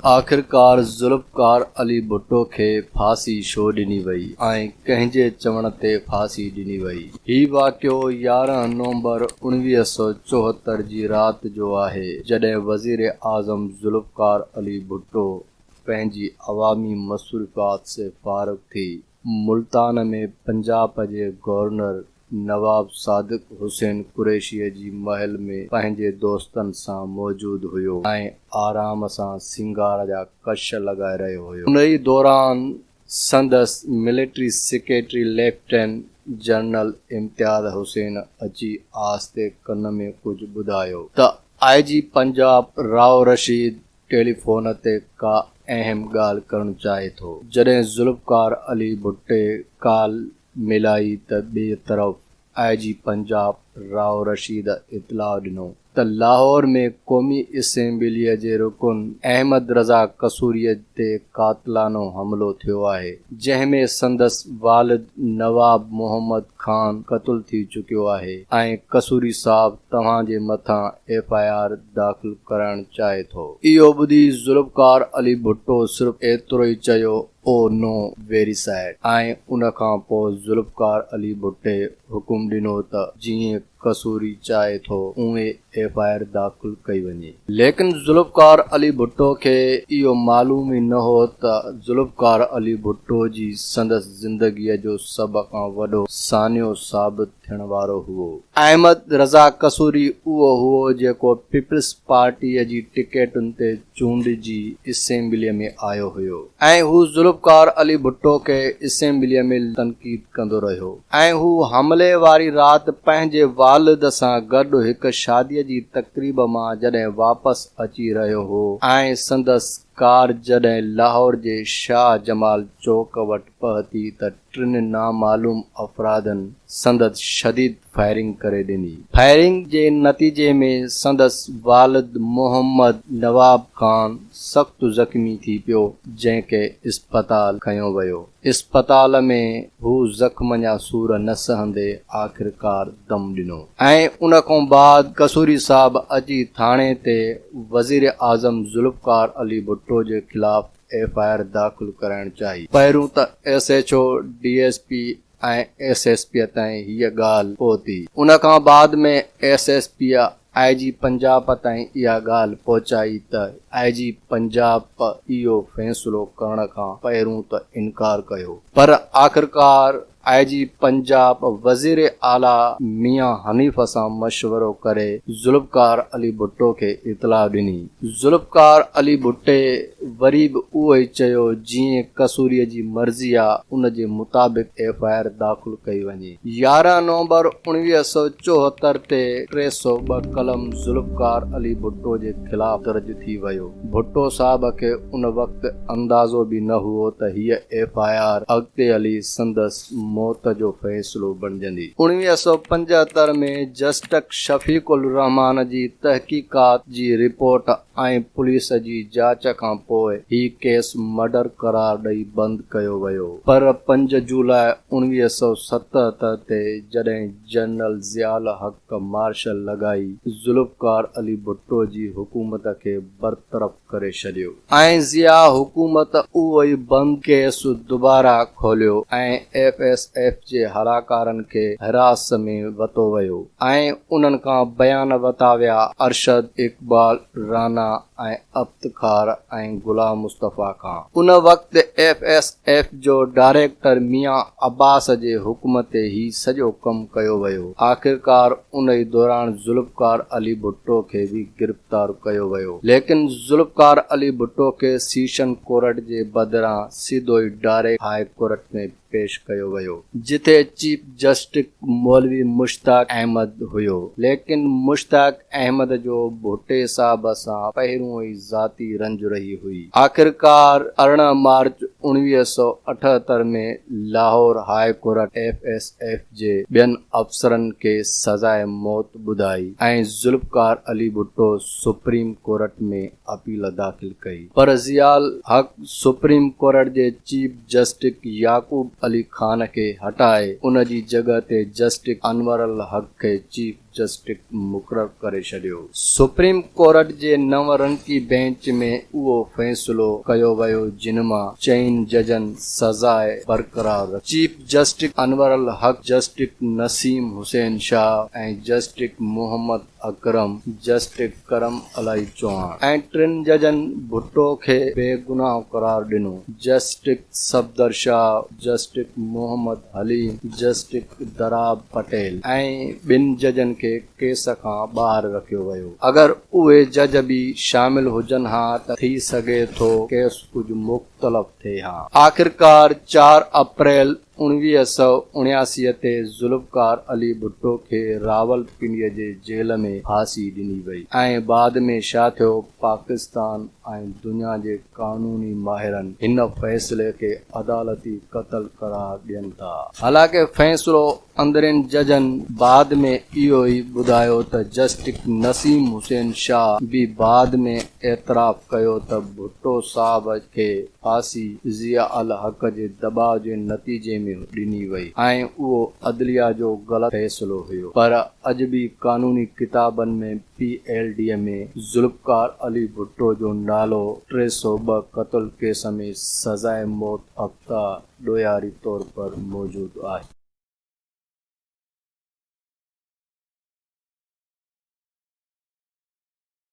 آخرڪار ذوالفقار علي ڀٽو کي ڦاسي ڇو ڏني وئي ۽ ڪنهن جي چوڻ تي ڦاسي ڏني وئي؟ هي واقعو 11 نومبر 1974 جي رات جو آهي، جڏهن وزير اعظم ذوالفقار علي ڀٽو پنهنجي عوامي مصروفيات سي فارغ ٿي ملتان ۾ پنجاب جي گورنر نواب صادق حسين قريشيء جي محل ۾ پنهنجي دوستن سان موجود هيو ۽ آرام سان سينگار جا ڪش لڳائي رهيو هيو. انهيء دوران سندس military secretary lieutenant general Imtiaz Hussain اچي آهستي ڪن ۾ ڪجهه ٻڌايو ته I G Punjab Rao Rashid telephone تي ڪا اهم ڳالهه ڪرڻ چاهي ٿو. جڏهن ذوالفقار علي ڀٽي ڪال ملائي ته ٻئي طرف آء جي پنجاب رائو رشيد اطلاع ڏنو ته لاهور ۾ قومي اسيمبليء جي رڪن احمد رضا قصوريء تي قاتلانو حملو ٿيو آهي، جنهن ۾ سندس والد نواب محمد خان قتل ٿي چڪيو آهي ۽ قصوري صاحب توهان جي مٿان ايف I R داخل ڪرائڻ چاهي ٿو. اهو ٻڌي ذوالفقار علي ڀٽو صرف ايترو ئي چيو او نو ويري سيڊ ۽ ان کان پوء ذوالفقار علي ڀٽي حڪم ڏنو ته جيئن قصوري چاهي ٿو اونئين ايف I R داخل ڪئي وڃي. ليڪن ذوالفقار علي ڀٽو کي اهو معلوم ئي نه هو ته ذوالفقار علي ڀٽو جي سندس زندگيء جو سڀ کان وڏو سانحو ثابت ٿيڻ وارو هئو. احمد رضا قصوري اهو هئو جيڪو پيپلز پارٽيء جي ٽڪيٽن تي چونڊجي اسيمبليء ۾ آيو هيو ۽ هو ذوالفقار علي ڀٽو کي اسيمبليء ۾ تنقيد ڪندو رهيو ۽ هو حملي واري رات پنهنجي والد سان گڏ هڪ شاديء جي تقريب مان جڏهن واپس اچي رهيو هو ۽ سندس ڪار جڏهن لاهور جي شاهه جمال چوڪ وٽ پهتي ته ٽن نامعلوم افرادن سندس شديد فائرنگ ڪري ڏني. فائرنگ جي نتيجي ۾ سندس والد محمد نواب خان سخت زخمي ٿي پيو، جنهن کي اسپتال کنيو ويو. اسپتال ۾ هو زخمن جا سور نه سهندي آخرڪار دم ڏنو ۽ ان کان بعد قصوري صاحب اچي ٿاڻي تي وزيراعظم ذوالفقار علي ڀٽو جي خلاف ايف I R داخل ڪرائڻ چاهي. پهريون ته S H O, D S P ۽ S S P تائين هيء ڳالهه پهتي. ان کان بعد ۾ S S P I G Punjab تائين اها ڳالهه پهچائي ته آء جي پنجاب اهو فيصلو ڪرڻ کان پهريون ته انڪار ڪيو پر آخرڪار آء جي پنجاب وزير اعليٰ ميان حنيف سان مشورو ڪري ذوالفقار علي ڀٽو کي اطلاع ڏني. ذوالفقار علي ڀٽي وري به اهو ئي چيو جيئن قصوري جي مرضي آ ان جي مطابق ايف I R داخل ڪئي وڃي. 11 نومبر 1974 تي 302 قلم ذوالفقار علي ڀٽو جي خلاف درج ٿي ويو. ڀٽو صاحب کي ان وقت اندازو به نه هئو ته هيء ايف I R اڳتي هلي سندس موت جو فيصلو بڻجندي. 1975 ۾ جسٽڪ شفيق الرحمان جي تحقيقات جي رپورٽ ۽ پوليس جي جاچ کان پوء هي ڪيس مرڊر قرار ڏئي بند ڪيو ويو پر پنج جولاء 1977 تي جڏهن جنرل ضياء الحق مارشل لڳائي ذوالفقار علي ڀٽو جي حڪومت کي برطرف ڪري ڇڏيو ۽ ضياء حڪومت اهو ئي بند ڪيس دوباره کوليو ۽ ايف ايس ايف جي هلاڪارن کي حراست ۾ وتو ويو ۽ انهن کان بيان وتا ويا ارشد اقبال رانا ۽ افتخار ۽ غلام مصطفيٰ کان. ان وقت ايف ايس ايف جو ڊائريڪٽر ميان عباس جي حڪم تي هي سڄو ڪم ڪيو ويو. آخرڪار انهي دوران ذوالفقار علي ڀٽو کي به گرفتار ڪيو ويو. ليڪن ذوالفقار علي ڀٽو کي سيشن ڪورٽ جي بدران سڌو ئي ڊائريڪٽ هاء ڪورٽ ۾ پيش ڪيو ويو، جتي چيف جسٽڪ مولوي مشتاق احمد هيو، ليڪن مشتاق احمد جو ڀٽي صاحب سان پهريون ئي ذاتي رنج رهي هئي. آخرڪار 18 march. 1978 ۾ Lahore high court F S F جي ٻين افسرن کي سزاء موت ٻڌائي ۽ Zulfiqar Ali Bhutto supreme court ۾ appeal داخل ڪئي پر ضياء الحق سپريم ڪورٽ جي چيف جسٽڪ يعقوب علي خان کي هٽائي ان جي جڳهه تي جسٽڪ انور الحق کي چيف جسٽڪ مقرر ڪري ڇڏيو. سپريم ڪورٽ جي نو رڪني بينچ ۾ اهو فيصلو ڪيو ويو جن مان چئن ججن سزا برقرار رکي. Chief justice Anwar ul Haq, justice Naseem Hussain Shah ۽ justice Muhammad Akram, justice Karam Elahi Chavan ۽ ٽن ججن ڀٽو کي بيگناهه قرار ڏنو. Justice Safdar Shah, justice Muhammad Haleem, justice Darab Patel ۽ ٻن ججن کي ڪيس کان ٻاهر رکيو ويو. اگر اهي جج به شامل هجن ها ته ٿي سگهي ٿو ڪيس ڪجهه مختلف ٿئي ها. آخرڪار چار اپريل 1979 تي ذوالفقار علي ڀٽو کي راولپنڊي جي جيل ۾ ڦاسي ڏني وئي ۽ بعد ۾ ڇا ٿيو پاڪستان ۽ دنيا جي قانوني ماهرن هن فيصلي کي عدالتي قتل قرار ڏين ٿا. حالانڪه فيصلو اندرين ججن بعد ۾ اهو ئي ٻڌايو ته جسٽس نسيم حسين شاهه به بعد ۾ اعتراف ڪيو ته ڀٽو صاحب کي ڦاسي ضياء الحق جي دٻاء جي نتيجي ۾ ڏني وئي ۽ اهو عدليه جو غلط فيصلو هيو پر اڄ به قانوني ڪتابن ۾ P L D ۾ Zulfiqar Ali Bhutto جو نالو 302 قتل ڪيس ۾ سزاء موت يافته ڏوهاري طور پر موجود آهي.